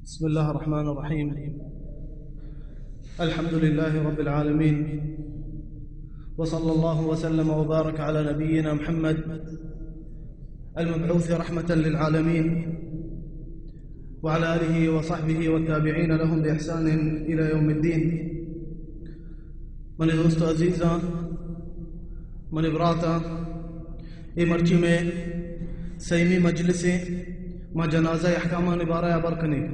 بسم الله الرحمن الرحيم. الحمد لله رب العالمين، وصلى الله وسلم وبارك على نبينا محمد المبعوث رحمة للعالمين، وعلى آله وصحبه والتابعين لهم بإحسان إلى يوم الدين. منی دوست و عزیزاں، منی براتاں، اے مرچی مئے سیمی مجلس ایں، ما جنازہ احکامانی بارہ ءَ ہبر کنیں۔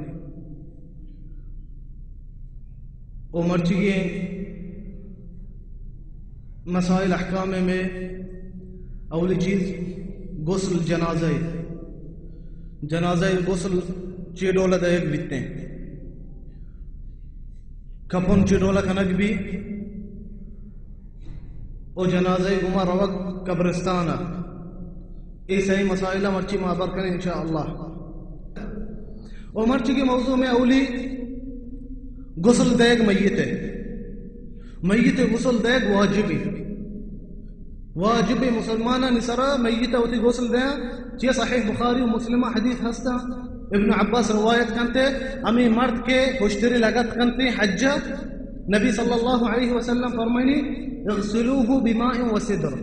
او مرچیگیں مسائل احکام مئے اولی چیز غسل جنازہ۔ جنازہ غسل چے ڈول دئیگ بیتیں؟ کپن چے ڈول کنگ بی؟ او جنازہ گما روگ قبرستان ءَ۔ اے سئیں مسائل مرچی ما ہبر کنیں انشاءاللہ۔ او مرچی کے موضوع مئے اولی غسل دئیگ میت ءَ۔ میت ءَ غسل دئیگ واجب ایں۔ واجب ایں مسلمانانی سرا میت ءَ وتی غسل دیاں۔ چیا صحیح بخاری و مسلم ءَ حدیث ہستا، ابن عباس روایت کنتے، ہمیں مرد کے ہشتری لگت کنتے حج ءَ، نبی صلی اللہ علیہ وسلم فرمائنی، اغسلوه بماء وسدر۔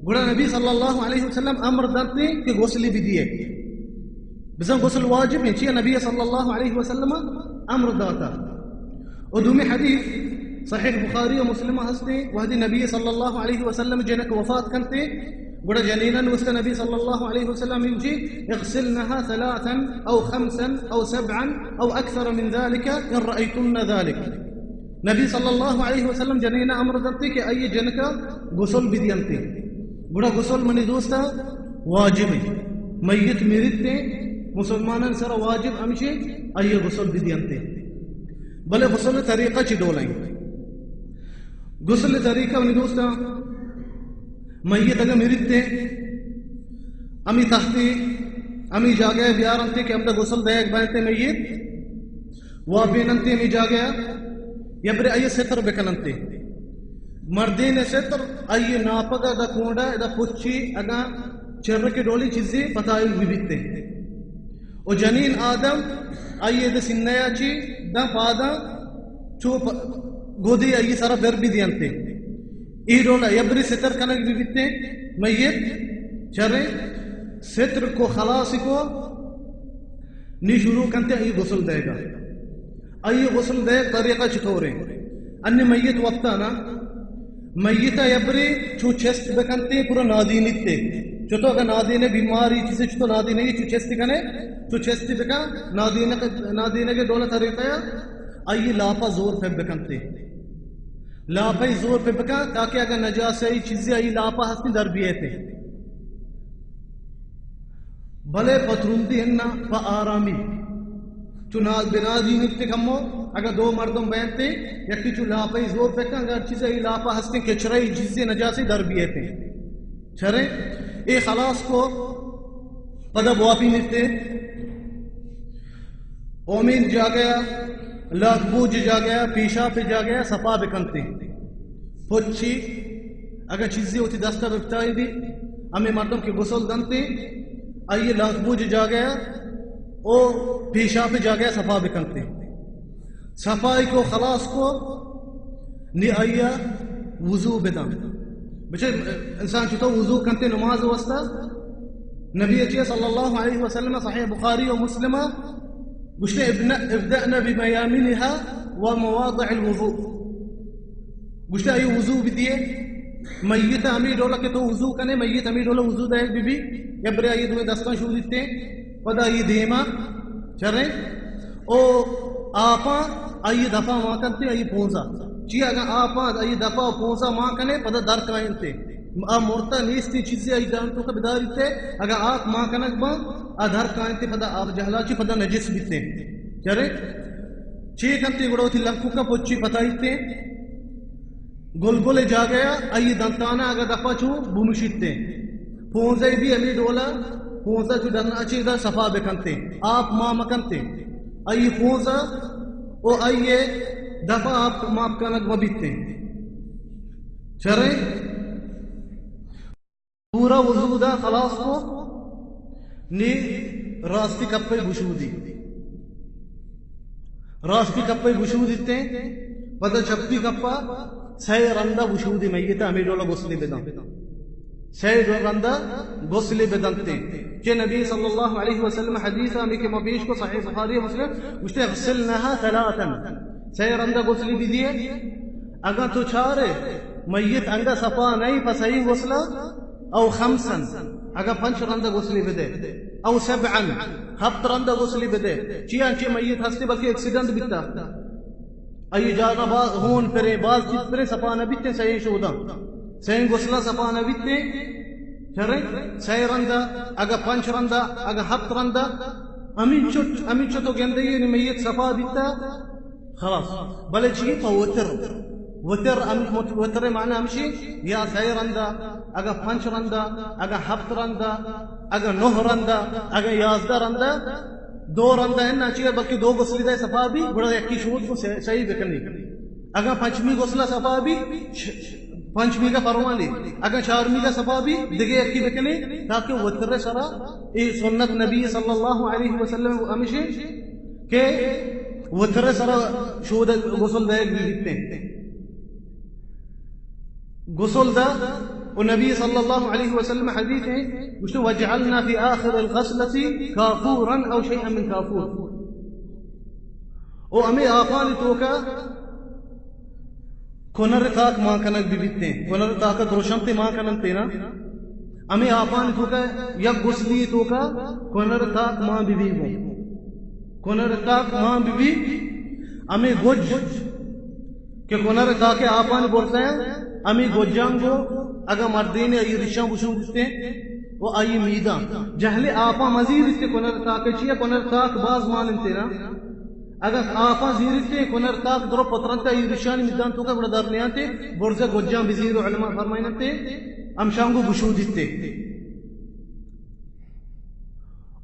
گڑا نبی صلی اللہ علیہ وسلم امر دنتے کہ غسلی بدیے۔ بزاں غسل واجب ایں، چیا نبی صلی اللہ علیہ وسلم امر داتا۔ و دومی حدیث صحیح بخاری و مسلم ہستے، وہدی نبی صلی اللہ علیہ وسلم جنک وفات کنتے، گڑا جنیناں واسطہ نبی صلی اللہ علیہ وسلم گوشی، اغسلنها ثلاثا او خمسا او سبعا او اکثر من ذلك ان رأيتن ذلك۔ نبی صلی اللہ علیہ وسلم جنیناں امر دنتے کہ آئی جنکا غسل بدینتے۔ گڑا غسل منی دوستا واجب ایں۔ میت مرتے، مسلمانان سرا واجب ہمشی آئی غسل بدینتے۔ بلے غسل طریقہ چی ڈول ایں؟ غسل طریقہ منی دوستا، میت اگہ مرتے، ہمی تختی، ہمی جاگہ بیارنتے کہ ہمدا غسل دئیگ بینتے میت، واپیننتے ہمی جاگہ، یا برے آئی ستر بکننتے۔ مردین ستر، آئی ناپگا دا کونڈا، دا پچی، اگا چرک ڈولی چیزی پتائی بی بیتے۔ و جنین آدم، آئی دے سینہ چی، دا پادا، چو پ-، گودی آئی سرا بر بی دینتے۔ ای ڈولا یبری ستر کنگ بی بیتے، میت، چرے، ستر کو خلاص کو، نی شروع کنتے آئی غسل دئیگا۔ آئی غسل دئیگ طریقہ چطور ایں؟ انی میت وپتا نا، میت یبری چو چست بکنتے پورا نادینیتے۔ چطور اگا نادینے بیماری چیزے چطور نادینے چو چست کنے، چو چست بکن، نادینگ، نادینگ ڈول طریقہ یا آئی لاپا زور پہ بکنتے۔ لاپا زور پہ بکن تاکہ اگا نجاسہ چیزے آئی لاپا ہستی در بیتے۔ بلے پہ ترندی ہنا، پہ آرامی۔ چو نا-، بنادینیتے کمو، اگا دو مردم بینتے، یکی چو لاپئی زور پکن، اگا ہر چیزے ای لاپا ہستیں، کچرہ ای چیزے نجاسے در بیتے۔ چرے؟ اے خلاص کو، پدا بواپی نیتے۔ اومین جاگہ، لاک بوج جاگہ، پیشاپ جاگہ، صفا بکنتے۔ پچی، اگہ چیزے وتی دستا بپتائی بی، ہمے مردم کہ غسل دنتے، آئی لاک بوج جاگہ او پیشاپ جاگہ صفا بکنتے۔ صفائی کو خلاص کو، نی آئی وضو بدن۔ بچے انسان چطور وضو کنتے نماز واسطہ؟ نبی اچی صلی اللہ علیہ وسلم صحیح بخاری و مسلم گوشتے، ابن-، ابدأن بميامنها ومواضع الوضوء۔ گوشتے، آئی وضو بدیے۔ میت ہمیں ڈولا کہ تو وضو کنے، میت ہمیں ڈولا وضو دائے بی بی، یا برے آئی دوئے دستان شو دیتے، پدا آئی دیما چرے، او آپاں آئی دفا ما کنتے، آئی پونزا۔ چی اگاں آپاں آئی دفا پونزا ما کنے، پدا در کائنتے۔ آ مرتا نیستی چیزی آئی دان تو کا بداریتے، اگاں آپ ما کنگ با، آ در کائنتے، پدا آپ جہلا چی پدا نجس بیتے۔ چرے؟ چی کنتے گڑا وتی لنکوکا پچی پتائیتے۔ گلگل جاگہ آئی دنتانا اگا دفا چو بمشیتے۔ پونزے بی ہمیں ڈولا، پونزا چو ڈنا چی دا صفا بکنتے۔ آپ ما مکنتے۔ آئی پونزا او آئی دفا آپ ما کنگ مبیتے۔ چرے؟ پورا وضو دا خلاص کو، نی راستی کپے گشودی۔ راستی کپے بشودیتیں، پدا چپی کپا سئے رندا بشودی میت ہمے ڈولا غسلی بدن۔ سئے رندا غسلی بدنتیں۔ کہ نبی صلی اللہ علیہ وسلم حدیث ہمیں کہ ما پیش کو صحیح بخاری مسلم، گوشتے، "اغسلنها ثلاثا"، سئے رندا غسلی بدیے۔ اگاں تو چارے میت انگا صفا نہیں پہ صحیح غسلا، او خمسا، اگاں پنچ رندا غسلی بدے، او سبعا، ہفت رندا غسلی بدے، چیا چہ میت ہستے بلکہ ایکسیڈنٹ بیتا، آئی جاگہ باز ہون پریں، باز چیز پریں، صفا نہ بیتیں، سئیں شوداں، سئیں غسلاں صفا نہ بیتیں، چریں سئے رندا، اگاں پنچ رندا، اگاں ہفت رندا، ہمینچو، ہمینچو تو گندے نی میت صفا بیتا، خلاص۔ بلے چی پہ وتر؟ وتر ہم-، وتر معنی ہمشی یا سئے رندا، اگاں پنچ رندا، اگاں ہفت رندا، اگاں نہ رندا، اگاں یازدہ رندا، دو رندا انا چی بلکہ دو غسلی دے صفا بی، گڑا یکی شود کو سئے، سئے بکنی۔ اگاں پنچمی غسلا صفا بی، چ-، پنچمی کا پروانے۔ اگاں چارمی کا صفا بی، دگہ یکی بکنی، تاکہ وتر سرا اے سنت نبی صلی اللہ علیہ وسلم ہمشی کہ وتر سرا شود غسل دئیگ بیتیں۔ غسل دا، و نبی صلی اللہ علیہ وسلم حدیث ہیں، گوشتے، "واجعلنا في آخر الغسلة كافورا أو شيئا من كافور"۔ او ہمیں آپانی توکا کنر تاک مان کنگ بی بیتیں، کنر تاک درشنتے مان کننتے نا۔ ہمیں آپانی توکا یک غسلی توکا کنر تاک مان بی بی گوں۔ کنر تاک مان بی بی، ہمیں گج کہ کنر تاکے آپانی برزیں، ہمیں گجاں گو، اگاں مردین ای ریشاں بشو بشتے، و آئی میداں جہلے آپاں مزید تے کنر تاکے چیا کنر تاک باز مان انتے نا۔ اگاں آپاں زیرتے کنر تاک درو پترنتے ای ریشانی میدان توکا گڑا در نیانتے، برزہ گجاں بزیر و علماء فرمائنتے، ہمشانگو بشو دیتے۔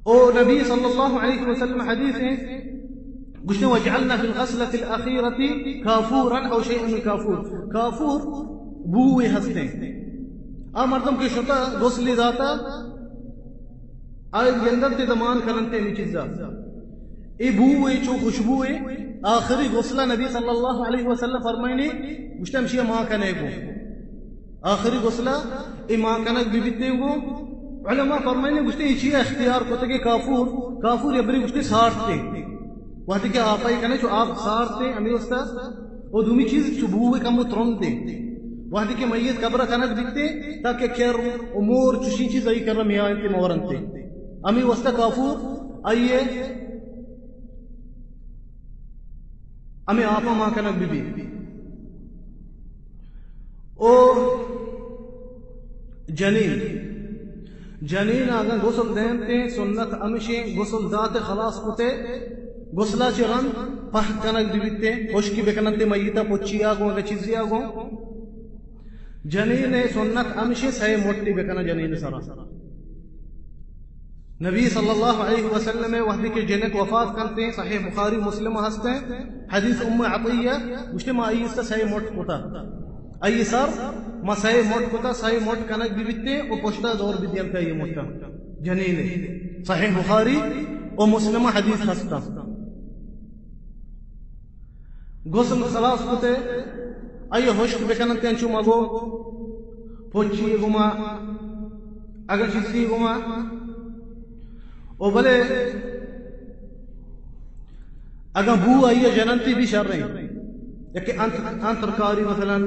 او نبی صلی اللہ علیہ وسلم حدیث ہیں، گوشتے، "واجعلنا في الغسلة الأخيرة كافورا أو شيئا من كافور"۔ کافور بوئے ہستیں۔ آ مردم کہ شتا غسلی داتا، آئی گندنتے دمان کننتے نی چیزا۔ اے بوئے چو خوشبوئے، آخری غسلہ نبی صلی اللہ علیہ وسلم فرمائنے، گوشتے ہمشی ما کنے گو۔ آخری غسلہ اے مان کنگ بی بیتیں گو۔ علماء فرمائنے گوشتے اے چی اختیار کتگے کافور، کافور یبری گوشتے سارتے۔ وہدے کہ آپائی کنے چو آپ سارتے ہمیں واسطہ۔ او دومی چیز چو بوئے کم و ترندے۔ وہدے کہ میت قبر کنگ بیتے تاکہ کر و مور چشی چیز ای کر میانتے مورنتے۔ ہمیں واسطہ کافور آئیے ہمیں آپا مان کنگ بی بی۔ او جنین، جنین اگاں غسل دینتے سنت ہمشیں غسل داتے خلاص کتے، غسلا چہ رند پہک کنگ بی بیتے، خشکی بکننتے میتا پچیا گوں اگاں چیزیا گوں۔ جنین سنت ہمشیں سئے مٹی بکنا جنین سرا۔ نبی صلی اللہ علیہ وسلم وہدے کہ جنک وفات کنتے، صحیح بخاری مسلم ہستے، حدیث ام عطیہ، گوشتے ما آئی است سئے مٹ کتا، آئی سر ما سئے مٹ کتا، سئے مٹ کنگ بی بیتے و پشتا زور بی دیانتے آئی مٹا جنینے۔ صحیح بخاری و مسلم حدیث ہستا۔ غسل خلاص کتے، آئی ہشک بکننتے انچو مگو، پچی گما، اگاں چیزی گما، او بلے اگاں بو آئی جننتی بھی شریں، یکے انت-، انتر کاری مثلاً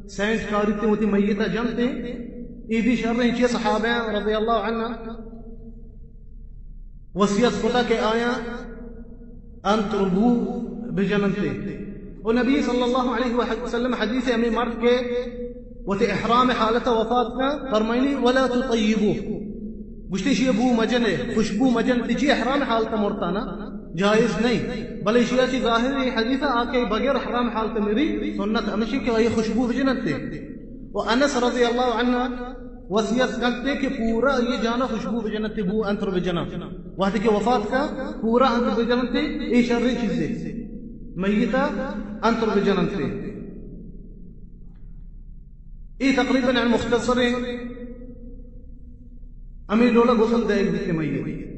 سینٹ کاری تے وتی میتا جنتے، ای بھی شریں۔ چی صحابہ رضی اللہ عنہ وصیت کتا کہ آیاں انتر بو بجننتے۔ و نبی صلی اللہ علیہ وسلم حدیث ہمیں مرد کے وتی احرام حالت وفات کا فرمائنی، "ولا تطیبو"، گوشتے شی بو مجنے، خوشبو مجن، تجی احرام حالت مرتانا جائز نہیں، بلے شیعہ چی ظاہر یہ حدیث آکے بغیر احرام حالت میری سنت ہمشی کہ یہ خوشبو بجننتے۔ و انس رضی اللہ عنہ وصیت کرتے کہ پورا یہ جانا خوشبو بجنتے، بو انتر بجنا۔ وہدے کہ وفات کا پورا انتر بجنتے، اے شریں چیزے۔ میتا انتر بجنتے۔ اے تقریباً مختصریں ہمیں ڈولا غسل دے بیتے میت۔